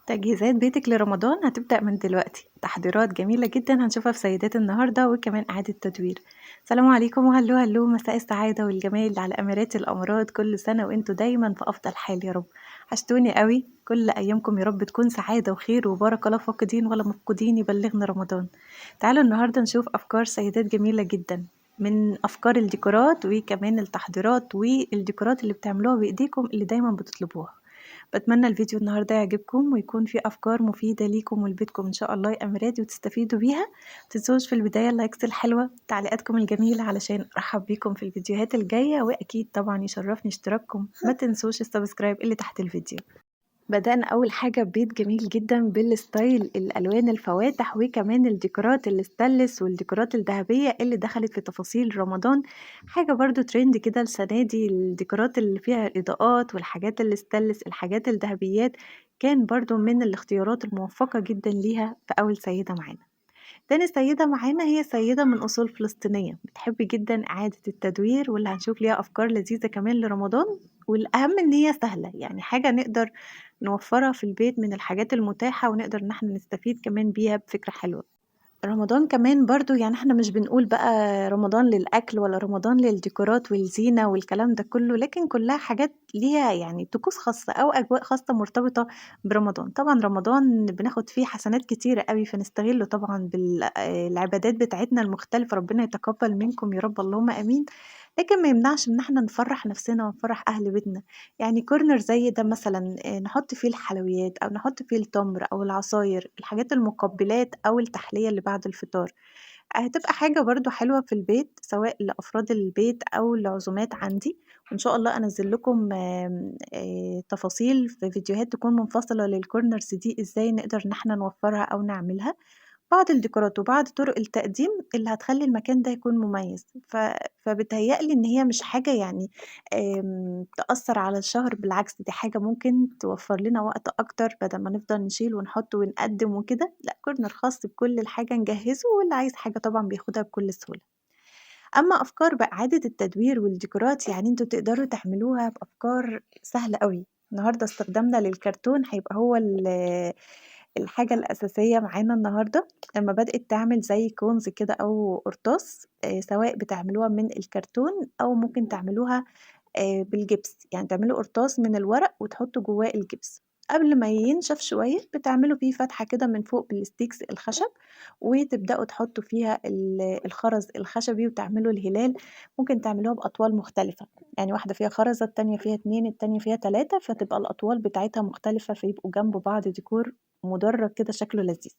تجهيزات بيتِك لرمضان هتبدأ من دلوقتي، تحضيرات جميلة جدًا هنشوفها في سيدات النهارده وكمان إعادة تدوير. السلام عليكم وهلو هلو مساء السعادة والجمال على أميرات الأمراض، كل سنة وأنتم دايمًا في أفضل حال يا رب. وحشتوني أوي، كل أيامكم يا رب تكون سعادة وخير وبركة لا فاقدين ولا مفقودين يبلغنا رمضان. تعالوا النهارده نشوف أفكار سيدات جميلة جدًا، من أفكار الديكورات وكمان التحضيرات والديكورات اللي بتعملوها بإيديكم اللي دايمًا بتطلبوها. باتمنى الفيديو النهارده يعجبكم ويكون فيه أفكار مفيدة ليكم ولبيتكم إن شاء الله يا أميراتي وتستفيدوا بيها. متنسوش في البداية ال likes الحلوة، تعليقاتكم الجميلة علشان أرحب بيكم في الفيديوهات الجاية، وأكيد طبعا يشرفني اشتراككم. ما تنسوش ال subscribe اللي تحت الفيديو. بدأنا أول حاجة ببيت جميل جدا بال style الألوان الفواتح وكمان الديكورات الستانلس والديكورات الذهبية اللي دخلت في تفاصيل رمضان، حاجة برضو ترند كده السنة دي، الديكورات اللي فيها الإضاءات والحاجات الستانلس الحاجات الذهبيات كان برضو من الاختيارات الموفقة جدا ليها في أول سيدة معانا. تاني سيدة معانا هي سيدة من أصول فلسطينية بتحب جدا إعادة التدوير، واللي هنشوف ليها أفكار لذيذة كمان لرمضان، والأهم إن هي سهلة، يعني حاجة نقدر نوفرها في البيت من الحاجات المتاحة ونقدر إن احنا نستفيد كمان بيها بفكرة حلوة. رمضان كمان برضو احنا مش بنقول بقى رمضان للأكل ولا رمضان للديكورات والزينة والكلام ده كله، لكن كلها حاجات ليها طقوس خاصة أو أجواء خاصة مرتبطة برمضان. طبعا رمضان بناخد فيه حسنات كتيرة قوي، فنستغله طبعا بالعبادات بتاعتنا المختلفة، ربنا يتقبل منكم يا رب اللهم آمين. لكن ما يمنعش إن احنا نفرح نفسنا ونفرح أهل بيتنا، corner زي ده مثلا، نحط فيه الحلويات أو نحط فيه التمر أو العصاير، الحاجات المقبلات أو التحلية اللي بعد الفطار، هتبقى حاجة برضو حلوة في البيت سواء لأفراد البيت أو لعزومات عندي. وإن شاء الله أنزل لكم، تفاصيل في فيديوهات تكون منفصلة لل corners دي إزاي نقدر إن احنا نوفرها أو نعملها، بعض الديكورات وبعض طرق التقديم اللي هتخلي المكان ده يكون مميز. فبتهيألي إن هي مش حاجة تأثر على الشهر، بالعكس دي حاجة ممكن توفر لنا وقت أكتر، بدل ما نفضل نشيل ونحط ونقدم وكده، لا corner خاص بكل الحاجة نجهزه، واللي عايز حاجة طبعا بياخدها بكل سهولة. أما أفكار بقى إعادة التدوير والديكورات، انتوا تقدروا تعملوها بأفكار سهلة قوي. النهاردة استخدامنا للكرتون هيبقى هو الحاجة الأساسية معانا النهاردة. لما بدأت تعمل زي كونز كده أو قرطاس، سواء بتعملوها من الكرتون أو ممكن تعملوها، بالجبس، يعني تعملوا قرطاس من الورق وتحطوا جواه الجبس. قبل ما ينشف شوية بتعملوا فيه فتحة كده من فوق بالستيكس الخشب، وتبدأوا تحطوا فيها الخرز الخشبي وتعملوا الهلال. ممكن تعملوها بأطوال مختلفة، يعني واحدة فيها خرزة، التانية فيها 2، التانية فيها 3، فتبقى الأطوال بتاعتها مختلفة، فيبقوا جنب بعض ديكور مدرج كده شكله لذيذ.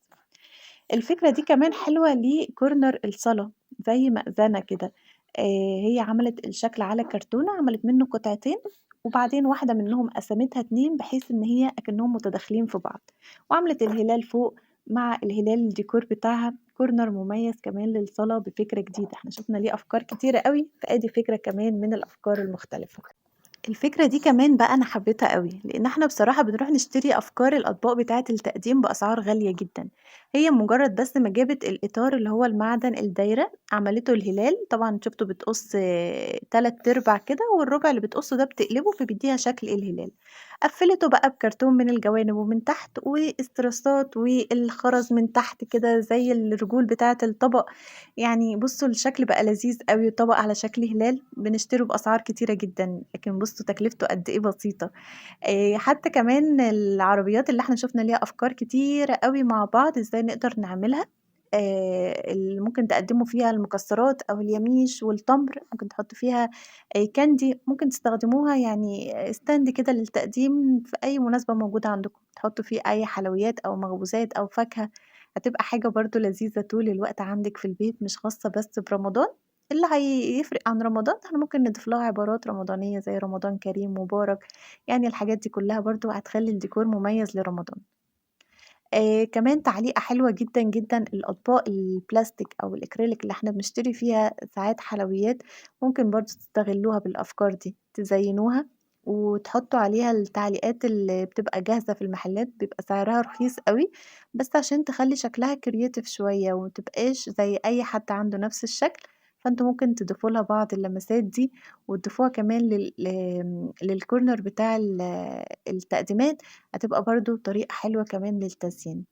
الفكرة دي كمان حلوة لكورنر الصلاة زي مأذنة كده، هي عملت الشكل على كرتونة، عملت منه قطعتين وبعدين واحدة منهم قسمتها 2 بحيث إن هي أكنهم متداخلين في بعض، وعملت الهلال فوق مع الهلال الديكور بتاعها. كورنر مميز كمان للصلاة بفكرة جديدة. احنا شفنا ليه أفكار كتيرة قوي، فأدي فكرة كمان من الأفكار المختلفة. الفكرة دي كمان بقى أنا حبيتها قوي، لأن احنا بصراحة بنروح نشتري أفكار الأطباق بتاعة التقديم بأسعار غالية جدا. هي مجرد بس ما جابت الإطار اللي هو المعدن الدايرة عملته الهلال، طبعا شفتوا بتقص 3/4 كده، والربع اللي بتقصه ده بتقلبه فبيديها شكل الهلال. قفلته بقى بكرتون من الجوانب ومن تحت، واسترسات والخرز من تحت كده زي الرجول بتاعة الطبق. بصوا الشكل بقى لذيذ قوي، طبق على شكل هلال بنشتره بأسعار كتيرة جدا، لكن بصوا تكلفته قد ايه بسيطة. حتى كمان العربيات اللي احنا شفنا ليها أفكار كتيرة قوي مع بعض ازاي نقدر نعملها، اللي ممكن تقدموا فيها المكسرات أو اليميش والتمر، ممكن تحطوا فيها، candy، ممكن تستخدموها stand كده للتقديم في أي مناسبة موجودة عندكم، تحطوا فيه أي حلويات أو مخبوزات أو فاكهة. هتبقى حاجة برضو لذيذة طول الوقت عندك في البيت، مش خاصة بس برمضان. اللي هيفرق عن رمضان احنا ممكن نضيف لها عبارات رمضانية زي رمضان كريم مبارك، الحاجات دي كلها برضو هتخلي الديكور مميز لرمضان. كمان تعليقة حلوة جدا جدا، الأطباق البلاستيك أو الإكريليك اللي احنا بنشتري فيها ساعات حلويات، ممكن برضو تستغلوها بالأفكار دي، تزينوها وتحطوا عليها التعليقات اللي بتبقى جاهزة في المحلات، بيبقى سعرها رخيص قوي، بس عشان تخلي شكلها creative شوية ومتبقاش زي أي حد عنده نفس الشكل، فأنتم ممكن تضيفوا لها بعض اللمسات دي، وتضيفوها كمان لل آمم لل corner بتاع التقديمات، هتبقى برضه طريقة حلوة كمان للتزيين.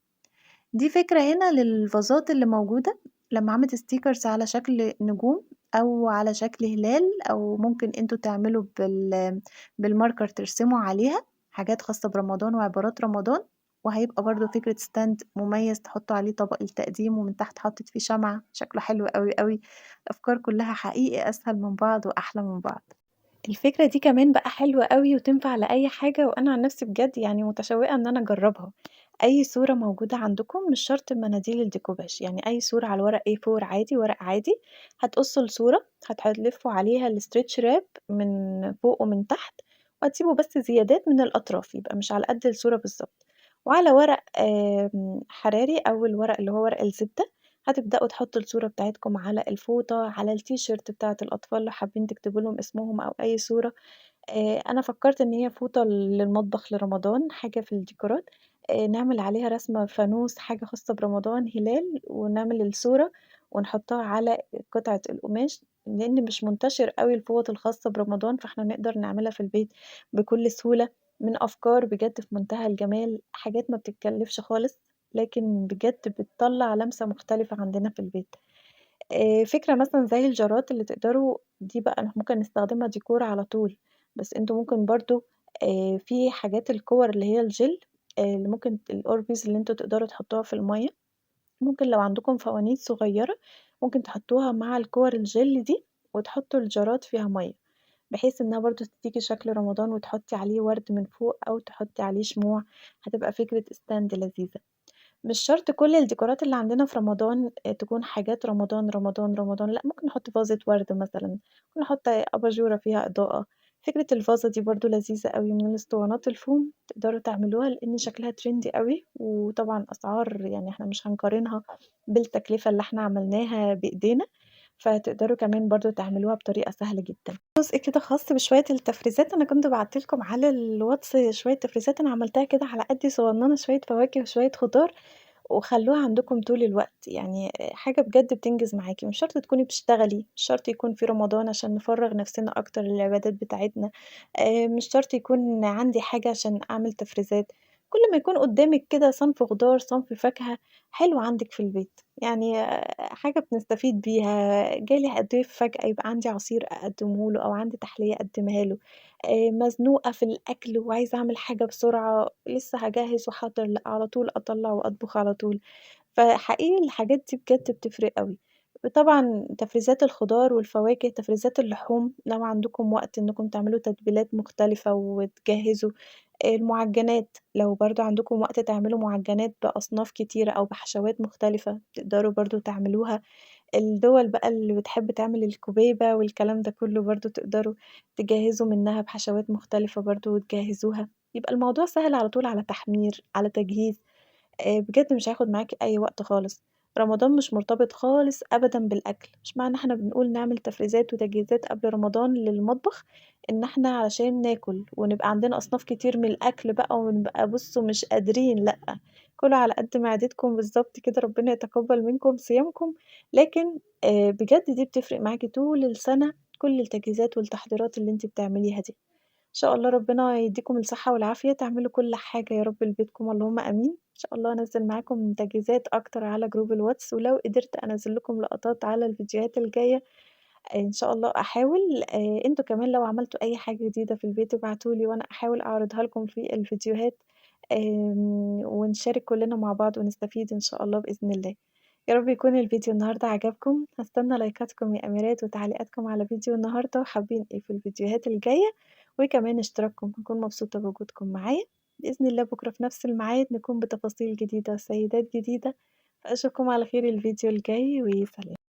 دي فكرة هنا للفازات اللي موجودة، لمّا عملت stickers على شكل نجوم أو على شكل هلال، أو ممكن أنتم تعملوا بال marker ترسموا عليها حاجات خاصة برمضان وعبارات رمضان، وهيبقى برضه فكرة stand مميز تحطوا عليه طبق التقديم، ومن تحت حطيت فيه شمعة شكله حلو أوي، أوي. الأفكار كلها حقيقي أسهل من بعض وأحلى من بعض. الفكرة دي كمان بقى حلوة أوي وتنفع لأي حاجة، وأنا عن نفسي بجد يعني متشوقة إن أنا أجربها. أي صورة موجودة عندكم، مش شرط مناديل الديكوباج، يعني أي صورة على ورق A4 عادي، ورق عادي، هتقصوا الصورة، هتلفوا عليها ال stretch wrap من فوق ومن تحت، وهتسيبوا بس زيادات من الأطراف، يبقى مش على قد الصورة بالضبط. وعلى ورق حراري أو الورق اللي هو ورق الزبدة، هتبدأوا تحطوا الصورة بتاعتكم على الفوطة، على التيشيرت بتاعة الأطفال لو حابين تكتبوا لهم اسمهم أو أي صورة. أنا فكرت إن هي فوطة للمطبخ لرمضان، حاجة في الديكورات، نعمل عليها رسمة فانوس، حاجة خاصة برمضان، هلال، ونعمل الصورة ونحطها على قطعة القماش، لإن مش منتشر أوي الفوط الخاصة برمضان، فإحنا نقدر نعملها في البيت بكل سهولة. من أفكار بجد في منتهى الجمال، حاجات ما بتتكلفش خالص، لكن بجد بتطلع لمسة مختلفة عندنا في البيت. فكرة مثلًا زي الجارات اللي تقدروا دي بقى ممكن نستخدمها ديكور على طول، بس أنتم ممكن برضه في حاجات الكور اللي هي الجل، اللي ممكن الأوربيز اللي أنتم تقدروا تحطوها في المَيّة، ممكن لو عندكم فوانيس صغيرة ممكن تحطوها مع الكور الجل دي، وتحطوا الجارات فيها مَيّة، بحيث إنها برضه تديكِ شكل رمضان، وتحطي عليه ورد من فوق أو تحطي عليه شموع، هتبقى فكرة stand لذيذة. مش شرط كل الديكورات اللي عندنا في رمضان تكون حاجات رمضان، رمضان، رمضان، لأ، ممكن نحط فازة ورد مثلًا، ممكن نحط أباجورة فيها إضاءة. فكرة الفازة دي برضه لذيذة أوي، من الأسطوانات الفوم تقدروا تعملوها لإن شكلها trendy أوي، وطبعًا أسعار يعني إحنا مش هنقارنها بالتكلفة اللي إحنا عملناها بإيدينا، فتقدروا كمان برضه تعملوها بطريقة سهلة جدًا. جزء كده خاص بشوية التفريزات، أنا كنت بعتّ لكم على الواتس شوية تفريزات أنا عملتها كده على قدي صغننة، شوية فواكه وشوية خضار، وخلّوها عندكم طول الوقت، يعني حاجة بجد بتنجز معاكِ، مش شرط تكوني بتشتغلي، مش شرط يكون في رمضان عشان نفرّغ نفسنا أكتر للعبادات بتاعتنا، مش شرط يكون عندي حاجة عشان أعمل تفريزات، كل ما يكون قدامِك كده صنف خضار، صنف فاكهة، حلو عندِك في البيت، يعني حاجة بنستفيد بيها، جالي ضيف فجأة يبقى عندي عصير أقدّمه له أو عندي تحلية أقدّمها له، مزنوقة في الأكل وعايزة أعمل حاجة بسرعة، لسه هاجهّز وأحضّر، لأ على طول أطلّع وأطبخ على طول. فحقيقي الحاجات دي بجد بتفرق أوي. وطبعًا تفريزات الخضار والفواكه، تفريزات اللحوم لو عندكم وقت إنكم تعملوا تتبيلات مختلفة وتجهّزوا، المعجنات لو برضه عندكم وقت تعملوا معجنات بأصناف كتيرة أو بحشوات مختلفة، تقدروا برضه تعملوها. الدول بقى اللي بتحب تعمل الكوبيبة والكلام ده كله برضه تقدروا تجهّزوا منها بحشوات مختلفة برضه وتجهّزوها، يبقى الموضوع سهل على طول على تحمير، على تجهيز، بجد مش هياخد معاكِ أي وقت خالص. رمضان مش مرتبط خالص أبدًا بالأكل، مش معنى إحنا بنقول نعمل تفريزات وتجهيزات قبل رمضان للمطبخ، إن إحنا علشان ناكل ونبقى عندنا أصناف كتير من الأكل بقى ونبقى بُصّوا مش قادرين، لأ، كلوا على قد معدتكم بالضبط كده، ربنا يتقبل منكم صيامكم، لكن بجد دي بتفرق معاكِ طول السنة، كل التجهيزات والتحضيرات اللي أنتِ بتعمليها دي. إن شاء الله ربنا يديكم الصحة والعافية، تعملوا كل حاجة يا رب لبيتكم، اللهم آمين. إن شاء الله أنزّل معاكم تجهيزات أكتر على group الواتس، ولو قدرت أنزّل لكم لقطات على الفيديوهات الجاية إن شاء الله أحاول. أنتم كمان لو عملتوا أي حاجة جديدة في البيت ابعتوا لي وأنا أحاول أعرضها لكم في الفيديوهات، ونشارك كلنا مع بعض ونستفيد إن شاء الله بإذن الله. يا رب يكون الفيديو النهاردة عجبكم، هاستنى لايكاتكم يا أميرات وتعليقاتكم على فيديو النهاردة، وحابين إيه في الفيديوهات الجاية، وكمان اشتراككم، هكون مبسوطة بوجودكم معايا. بإذن الله بكرة في نفس الميعاد نكون بتفاصيل جديدة وسيدات جديدة، فأشوفكم على خير الفيديو الجاي، وسلام.